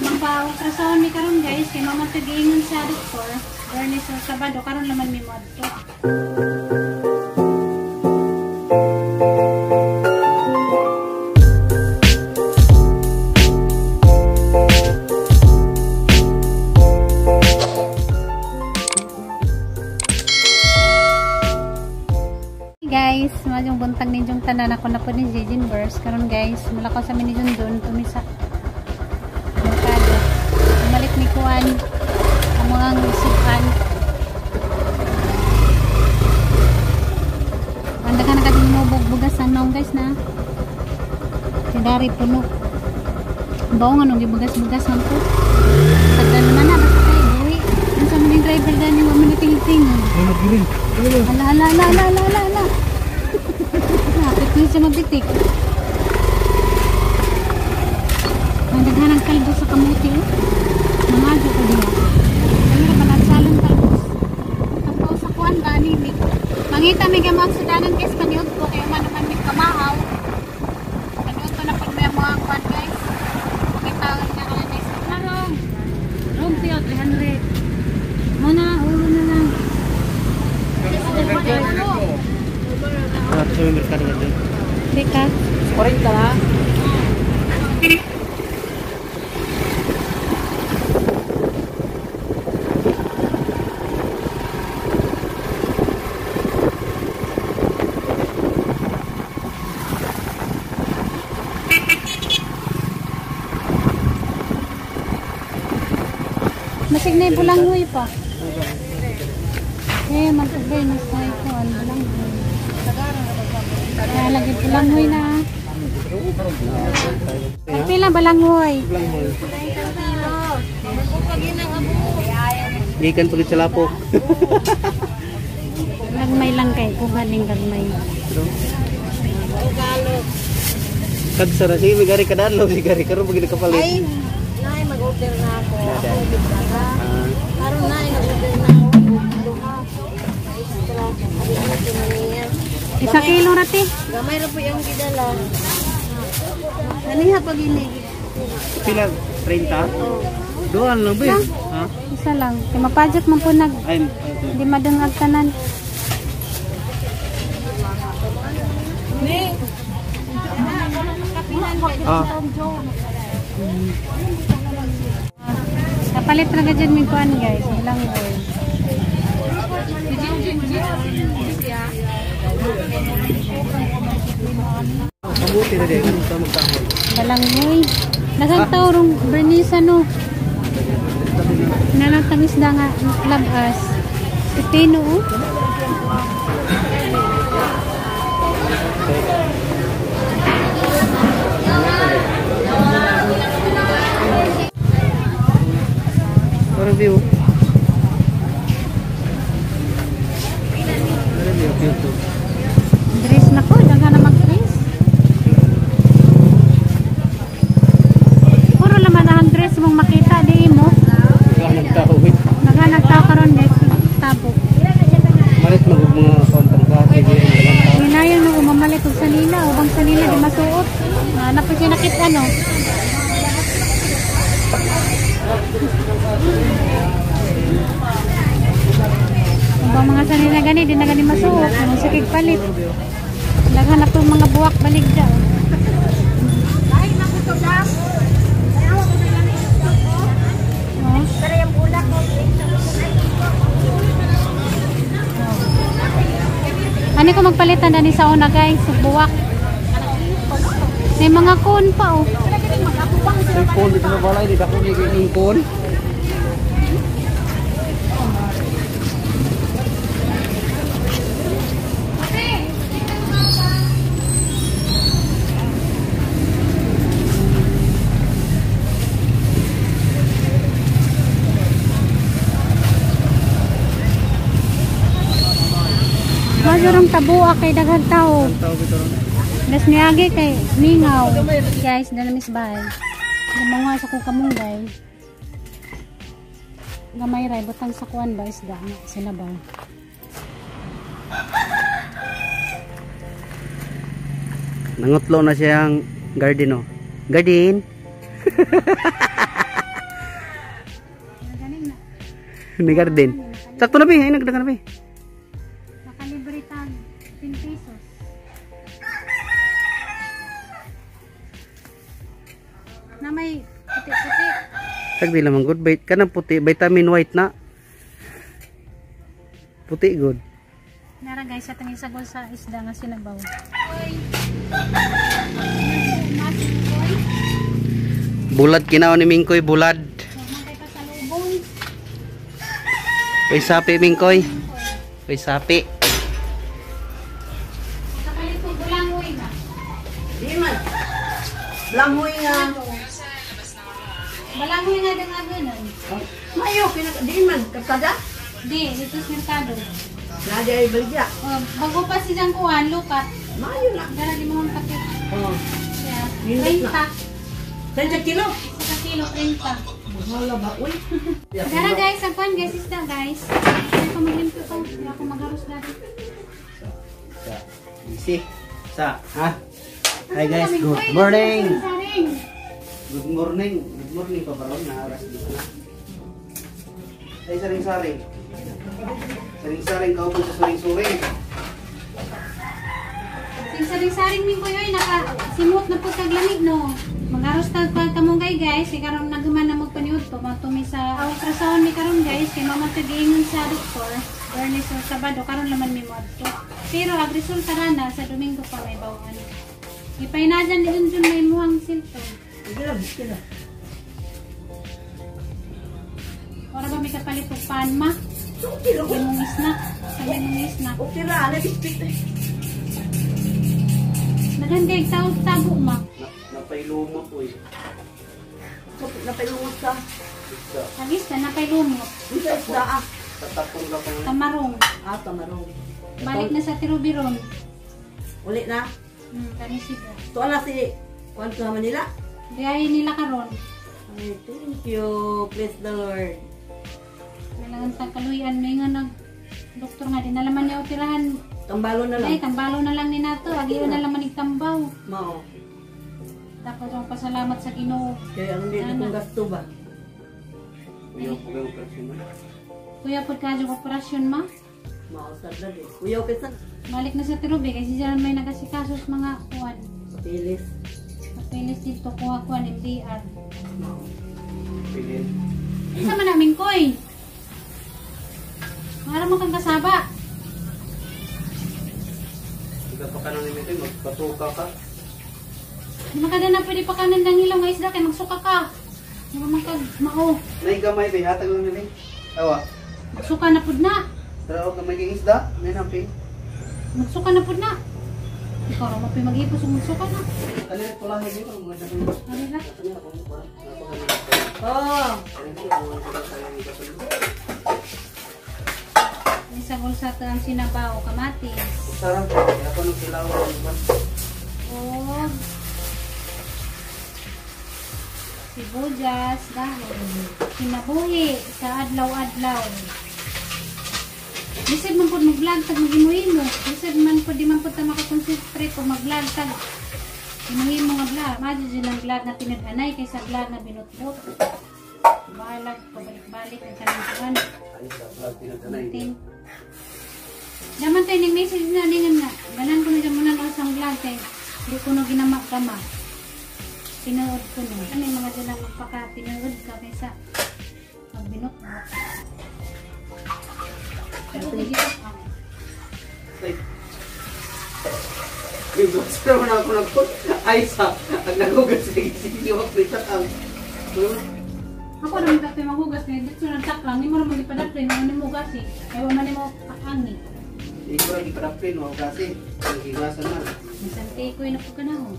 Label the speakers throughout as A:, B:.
A: Magpa-ultrasound mi karon guys kay mama tagiingon sa doktor. Bernis sa Sabado karon laman mi moadto. Guys, madyong buntag ninyong tanan, ako na po ni Jejin Verse. Karon guys, mulakaw sa mi ni Jundun tumisa merkado. Bumalik ni Kuan ang mga sukan. Ang daghan na kading mobog bugas ang naong guys na. Si Dari puno. Bawo nga nung gibugas-bugas man ko. Tagdan naman na basta kay buhi. Ang sa mga driver dani wa man tingting. Ala ala ala ala ala ala ala. Lapit na siya mabitik. Ang daghan ng kalbo sa kamuti oh. Mangadyo ko diha. Ano ra pala salon talbos. Tapos sa kuan ba ni mangita mi gamag sa danan guys paniud ko kay man man mi kamahaw. Paniud ko na pud may mga kuan guys. Makita na kana guys. Karong. Rong tiyo 300. Muna ulo na lang. Teka.
B: 40 na.
A: Masig na yung bulanghoy pa. Eh, mag-ubay na sa ikuan bulanghoy. Kaya lagi bulanghoy na. Pagpila balanghoy.
B: Gikan pagit sa lapok.
A: Gagmay lang kay kugaling gagmay.
B: Kagsara sige may gari kadadlaw si gari karon pag nakapalit.
C: Ay, nay mag-order na ako. Ako bigla. Karon nay nag-order na ako. Duha. Extra. Abi ano to niya.
A: Isa kilo ra ti.
C: Gamay ra po yung gidala. Kaniha pag inig.
B: Pila 30? Duan lang ba? Ha?
A: Isa lang. Kay mapadyot man po nag
B: Ay,
A: di madungag tanan.
B: ah.
A: Kapalit ra ka dyan may kuan guys. Balanghoy.
B: Kamuti na din sa magkahoy.
A: Balanghoy. Daghang tao rong Bernice ano. Nalang isda nga labas. Pipino oh.
B: Parang view. Parang view cute.
A: Dress na ko, daghan na mag-dress. Puro laman ang dress mong makita di mo.
B: Naghanap tao wait.
A: Naghanap tao karon guys, tabo.
B: Malit mag mga kompang ka sige.
A: Hinayon mo umamalit og sanila, ubang sanila di masuot. Hanap pa siya nakita no. Ubang mga sanila gani di na gani masuot, ang sikig palit. Daghan na po mga buwak baligda. Oh. Ano ko magpalitan na ni sa una guys, buwak. May mga cone pa oh.
B: May cone dito sa balay, di dako ni cone.
A: Majorong tabua kay daghang tao. Das niagi kay mingaw. Guys, dala mis bahay. Gumawa sa kong kamunggay. Gamay ray butang sa kuan ba isda sila ba.
B: Nangutlo na siyang garden oh. Garden. Ni garden. Sakto na bi, ay nagdagan na bi.
A: Nakalibre tag 10 pesos. Na may puti-puti.
B: Tag di lamang good bait kanang puti vitamin white na. Puti good.
A: Nara guys, sa tangin sagol sa isda nga sinabaw. Oy.
B: Bulad kinaon ni Mingkoy, bulad.
A: Huwag kay pasalubong.
B: Kay sapi Mingkoy. Kay sapi.
A: Kapalit ko bulangoy ba?
C: Di man. Langoy nga.
A: Balangoy nga dang aganon.
C: Mayo, pinaka, di man. Kasada?
A: Di, dito sa merkado.
C: Nadi ay baligya.
A: Oh, bago pa si Jang Kuan, lukat.
C: Mayo na.
A: Dara di mo ang pakit.
C: Oh.
A: Siya,
C: Nindot
A: 30.
C: 30 kilo.
A: Sa kilo, 30.
C: Mahala ba? Uy.
A: Dara guys, ang kuan guys, isda guys. Hindi ko maglimpyo ko. Hindi ako magaros dati.
B: Sa easy. Sa ha. Hi guys, good morning.
A: Saring.
B: Good morning. Good morning pa baron na aras dito na. Ay saring-saring. Saring-saring kaupo sa suring-suring.
A: Sing saring-saring min ko yoy naka simot na pud kag lamig no. Magaros tag pa kamunggay guys, kay karon naghuman na magpaniud to matumi sa ultrasound ni karon guys kay mama tagiingon sa doktor. Bernes o Sabado karon laman mi moadto. Pero ag resulta ra na sa Domingo pa may bawaan. Gipainajan ni Junjun may muhang cellphone.
C: Sige lang, sige lang.
A: Ora ba may kapalit og pan ma?
C: Okay ra.
A: Imong snack, sa imong snack.
C: Okay ra, ana biscuit.
A: Daghan kay tawag tabo ma.
B: Napailumot oy.
C: Napailungos ka.
B: Isda.
A: Agis na napailumot.
C: Isa isda ah.
B: Tatapon ka pa.
A: Tamarong.
C: Ah, tamarong.
A: Balik na sa Tirubiron.
C: Uli na.
A: Kani sibo.
C: Tuwa na si Juan sa Manila.
A: Biyahe nila karon.
C: Ay, thank you. Bless the Lord.
A: Kailangan sa kaluyan may nga nag doktor nga din nalaman niya operahan.
C: Tambalo na
A: Ay,
C: lang.
A: tambalo na lang ni nato. Agiyo na lang manig tambaw.
C: Mao.
A: Tapos ang pasalamat sa Ginoo.
C: Kaya ang hindi na kong gasto ba?
B: Kuya po kayo operasyon na.
A: Kuya pod kadyo operasyon ma.
C: Mao sa dali. Kuya okay sa
A: Balik na sa Tirubi kasi siya may nagasikasos mga kuan.
C: Pilis.
A: Papeles dito kuha kuan MDR.
C: Mao.
B: Pigil.
A: Isa man namin koy. Para mo kang kasaba.
B: Ikaw pa ka nang nimitoy, magpatuka ka.
A: Di man ka na pwede pa kanan ng hilaw nga isda kay magsuka ka. Di ba man kag mao.
B: Nay gamay ba hatag lang nila. Awa.
A: Magsuka na pud na.
B: Tara og gamay kay isda, may nampi.
A: Magsuka na pud na. Ikaw ra mo mag-ipos ug magsuka na.
B: Ano yung pulahin dito mga dami.
A: Ari ra.
B: Ano ako para?
C: Oh.
A: May sagol sa ang sinabaw kamatis.
B: Sarap ako ng kilaw.
A: Og sibuyas dahon. Kinabuhi sa adlaw-adlaw. Lisod man pud mag-vlog tag mag-imo-imo. Lisod man pud di man pud ta makakonsentrate kung mag-vlog tag imo-imo nga vlog. Madyo jud ang vlog na tinud-anay kaysa vlog na binutbot. Bahalag pabalik-balik ang kanang kuan.
B: Ay sa vlog tinud-anay.
A: Daman tayo ning message na ningan nga. Ganan ko na dyan muna no sa vlog kay di ko no ginamakama. Tinuod ko no. May mga dyan lang magpaka tinuod ka kaysa magbinutbot. Pero hindi ko
B: Ay. Yung pero na ako nagput. Ay sa ang nagugas sa sige wa prita ang.
A: Ako naman dati maghugas kay dito nang taklang ni mo naman gipadapli mo ni mo gasi. Kay wa man nimo kaangi.
B: Ikaw ra gipadapli no kasi ang higasan man.
A: Bisan tikoy na po ka na ho.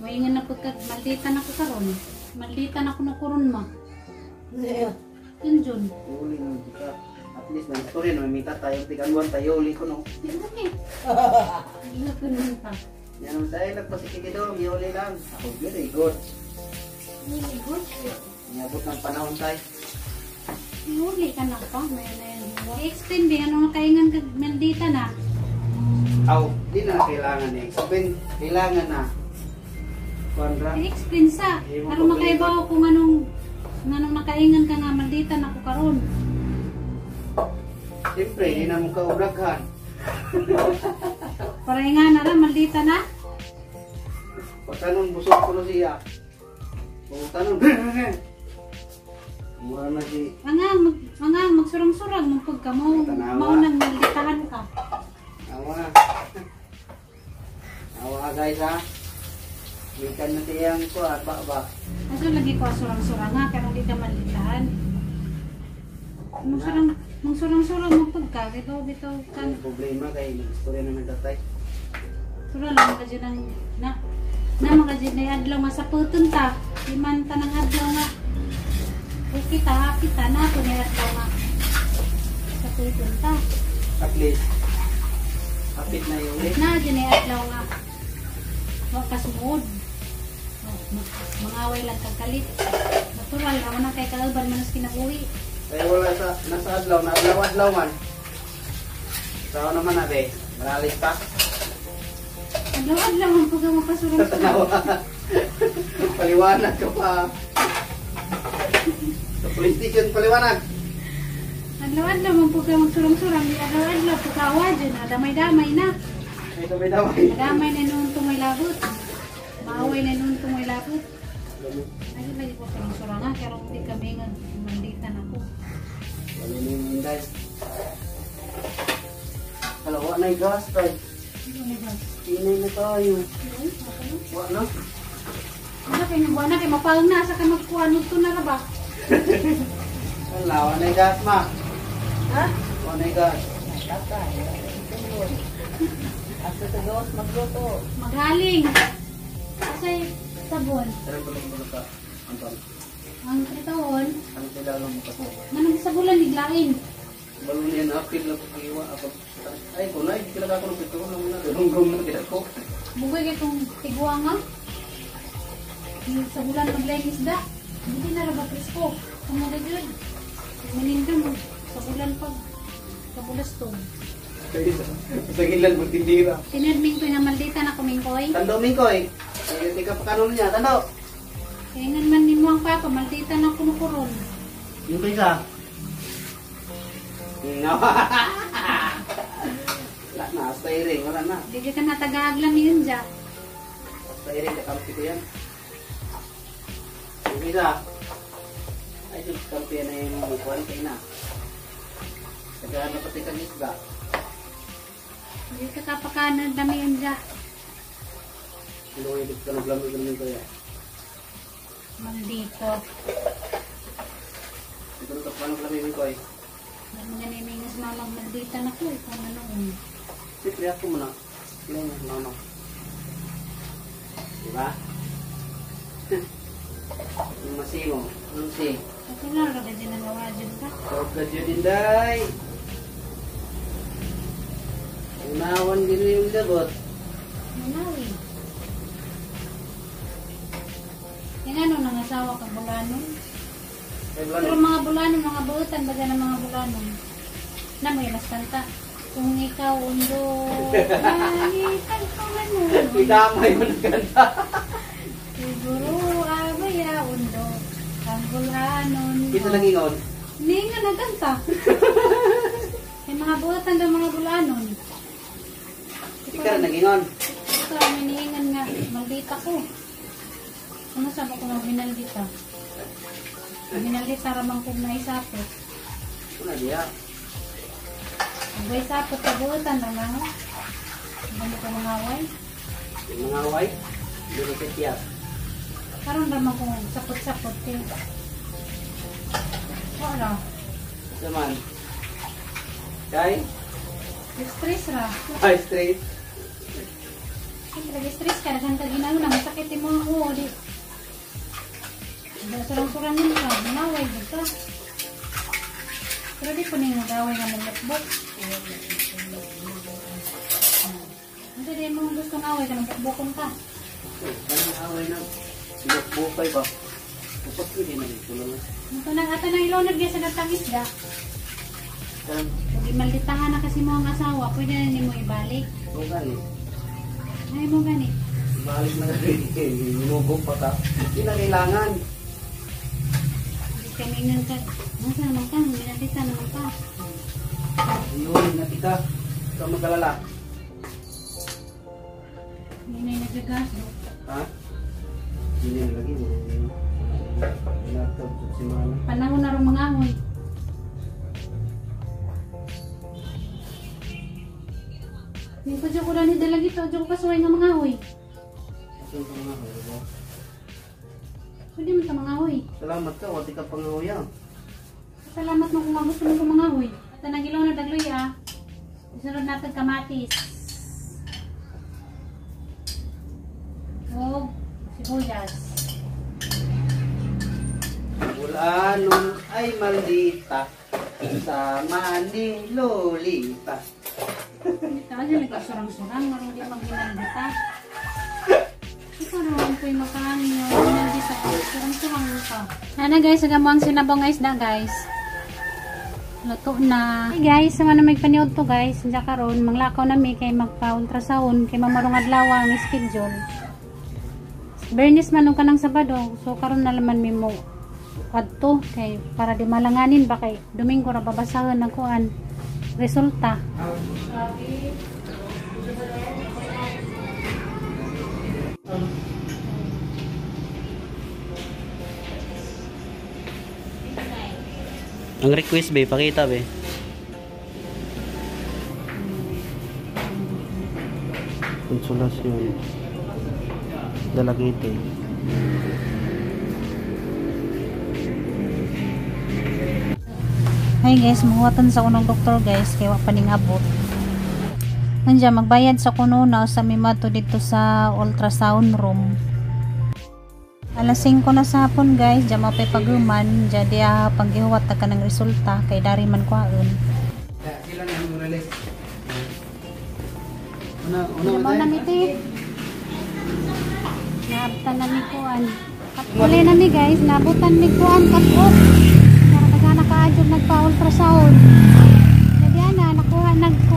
A: Maingan na po ka, maldita na ko karon. Maldita na ko na kuron ma. Yun Jun.
B: Uli na kita. At least na istorya no may mita tayo tiganuan tayo uli ko no.
A: Hindi eh. Hindi ko nun pa.
B: Yan ang tayo nagpasikige do, uli lang. Ako very good.
A: Really good.
B: Niabot ng panahon tayo.
A: Huli ka na pa. May na yan. I-explain ba? Ano nga kaingan ka maldita na?
B: Aw, di na kailangan eh. Explain, kailangan na. Kuan ra.
A: I-explain sa. Aron makaibaw kung anong Nganong nakaingan ka nga maldita na ko karon.
B: Siyempre, hindi na mo kaubraghan.
A: Para nga na ra maldita na.
B: Pagkanon, busog ko na siya. Pagkanon, mura na si...
A: Angang magsurang-surang magpag ka mo.
B: Tanawa.
A: Mao nang malditahan ka.
B: Awa. Awa guys ha. Bikan na siyang ko at ba.
A: Aso lagi ko surang-surang nga karon di ka malditahan. Mangsurang-surang magpag ka bitaw bitaw kan.
B: Ang problema kay nag-istorya naman tatay.
A: Sura lang ka dyan ang na na mga dyan na adlaw nga sa puton ta. Di man ta ng adlaw nga. Okay ta, happy ta na ako na adlaw nga. Sa puton ta.
B: At least, hapit na yung ulit.
A: Na dyan na adlaw nga. Wa ka sumuod. Mangaway lang kag kalit. Natural, ako na kay kauban manas kinabuhi.
B: Kaya wala sa, nasa adlaw, na adlaw-adlaw man. Sao naman na be, maralis pa.
A: Adlaw-adlaw ang pag makasurang-surang.
B: Tanawa. Paliwanag ka pa. Sa police station, paliwanag.
A: Adlaw-adlaw ang pag magsurang-surang. Adlaw-adlaw, pagkawa dyan. Damay-damay na.
B: Ay, damay-damay.
A: Damay na noon tungoy labot. Maaway na noon tungoy labot. Ay, lagi ko surang-surang nga. Pero hindi kami nga manditan ako.
B: Wala na yung inday. Hala, wa na yung gas, tay.
A: Ano ba?
B: Inay na tayo. Wa na.
A: Ano kayo nang buwan na kayo mapahang na sa kayo magkuha nito na ra ba?
B: Hala, wa na yung gas, ma.
C: Ha?
B: Wa na yung gas.
C: Tatay. Asa sa gawas magluto.
A: Maghaling. Kasi sabon.
B: Tara, tulong-tulong ka. Anton,
A: Ang tritawon,
B: ang kailangan mo kasi.
A: manang sa bulan niglain.
B: Balon niya na, apil na pakiwa. Ako. Ay, kunay, kailangan ko ng pito. Nung na, lunggong na kaya ko.
A: Bugoy kay kung tigwa nga. Yung sa bulan maglain isda. Hindi na ra ba presko. Kung jud. Manindam sa bulan pag kabulas to.
B: Sa gilan, magtindira.
A: Tinadming ko nga maldita na kumingkoy.
B: Tando, Mingkoy. Ay, tika pa kanon niya. Tando.
A: Kaya nga man nimo ang papa, maldita na kunukuron.
B: Yung isa. No. Wala na, steering. Wala na.
A: Di ka na tagaaglam yun dya.
B: Steering, kakampi ko yan. Yung isa. Ay, yung kampi na yung kuwan kayo na. Tagahan na pati kang isda.
A: Di ka kapakanan dami yun dya.
B: Luwi, di ka naglamig naman ko yan.
A: Maldito.
B: Di ko nagkapanong lamig ko eh.
A: Mga nimingas mamag maldita na ko. Ikaw na noon.
B: Siyempre ako muna. Wala na, mama. Diba? Yung masimo. Anong si?
A: Natural ka dyan ang gawa dyan ka.
B: Huwag ka dyan, Inday. Unawan din yung dabot.
A: Manawi. Yan ano, nangasawa ka bulanon.
B: Ay,
A: Pero mga bulanon, mga buutan, baga ng mga bulanon. Na mo yung mas kanta. Kung ikaw undo, langit ang pangano.
B: Idamay mo na kanta.
A: Siguro abaya undo, ang bulanon.
B: Ito lang ingon.
A: Hindi nga nagkanta. May mga buutan daw mga bulanon.
B: Ikaw na nagingon.
A: Ito ang hinihingan nga, maldita ko. Ano sabi ko nga, binaldita? Binaldita ramang kung naisapot.
B: Una diya.
A: Ang isapot, kabuutan lang ano? Ano ko mga away?
B: Yung mga away. Hindi ko kitiyak.
A: Karon ramang kung sapot-sapot. Eh. Wala.
B: Ito man. Kay?
A: Stress ra.
B: High straight.
A: Siyempre, stress ka. Daghan ka ginawa na. Masakit yung mga ulo. Di. Surang-surang yun ka. Manaway di ka. Pero di po nang nagaway nga mong. Hindi di mo gusto ng away ka nang bukbukon ka.
B: Anong away na? Bukbukay ba? Bukot ko din na dito lang.
A: Ito na ata na ilonag niya sa datang isda. Kung imalditahan na kasi mo ang asawa, pwede na nimo ibalik.
B: O gani.
A: Ay mo gani.
B: Balik na rin. Minugog pa ka. Hindi na kailangan.
A: Kay mingon ka. Nasa naman ka, minalita naman ka.
B: Ayun, natika. Ikaw magalala.
A: Hindi na yung naglagas.
B: Ha? Hindi na lagi. Laptop sa simana.
A: Panahon na rin mga ahoy. Hindi ko dyan ko lang ni dalagito. Dyan ko kasuway nga mga ahoy.
B: Asan ka mga ahoy ba?
A: Pwede mo ta mga ahoy.
B: Salamat ka, wati ka pang ahoy ah.
A: Salamat mo kung gusto mo kong mga ahoy. At nagilaw na dagloy ah. Isunod natin kamatis. O sibuyas.
B: Mula nung ay maldita sama ni Lolita.
A: Hindi ka kasi nagkasurang-surang. Marunong di maghinaldita. Ikaw naman po yung makaano. Hinaldita ko. Surang-surang ka. Ana guys, agam mo ang sinabong nga isda guys. Luto na. Hey guys, sama na may paniod to guys. Diyan karon manglakaw na mi kay magpa-ultrasound kay mamarong adlaw ang schedule. Bernis man ka ng Sabado. So karon na laman mi mo adto kay para di malanganin ba kay Domingo ra babasahon ang kuan resulta.
B: Ang request be, pakita be. Konsolasyon. Dalagite.
A: Hi guys, muhuatan sa unang doktor guys kay wa pa ning abot. Nandiyan magbayad sa kuno na sa mimato dito sa ultrasound room. Alas 5 na sa hapon guys, diyan mapay paguman, diyan diya panggihuwat ta ka ng resulta kay dari man kuhaon.
B: Sila na ang release. Una, una,
A: Mo na miti. Naabtan na mi kuan. Uli na mi guys, nabutan mi kuan cut off. Para kagana kaadyo nagpa-ultrasound. Jadi ana nakuha nagko.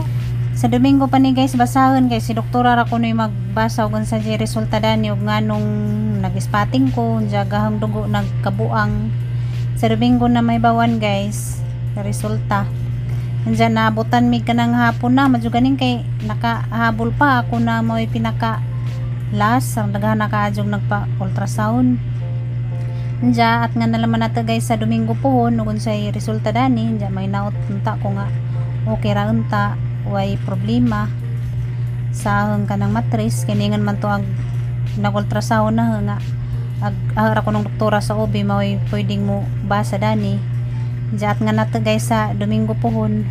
D: Sa Domingo pa ni guys basahon kay si doktora ra kuno'y magbasa og unsa jay resulta dani og nganong nag-spotting ko unsa gahang dugo nagkabuang. Sa Domingo na may bawan guys resulta. Unsa naabutan mi kanang hapon na madyo ganing kay nakahabol pa ako na mo'y pinaka last ang daghan na kaadyong nagpa ultrasound. Unja at nga nalaman nato guys sa Domingo pohon ug unsay resulta dani unja may naot unta ko nga okay ra unta way problema sa ahong kanang matris kiningan man to ang nag-ultrasound na nga ag ara ko ng doktora sa OB mao'y pwedeng mo basa dani. Unja at nga nato guys sa Domingo pohon.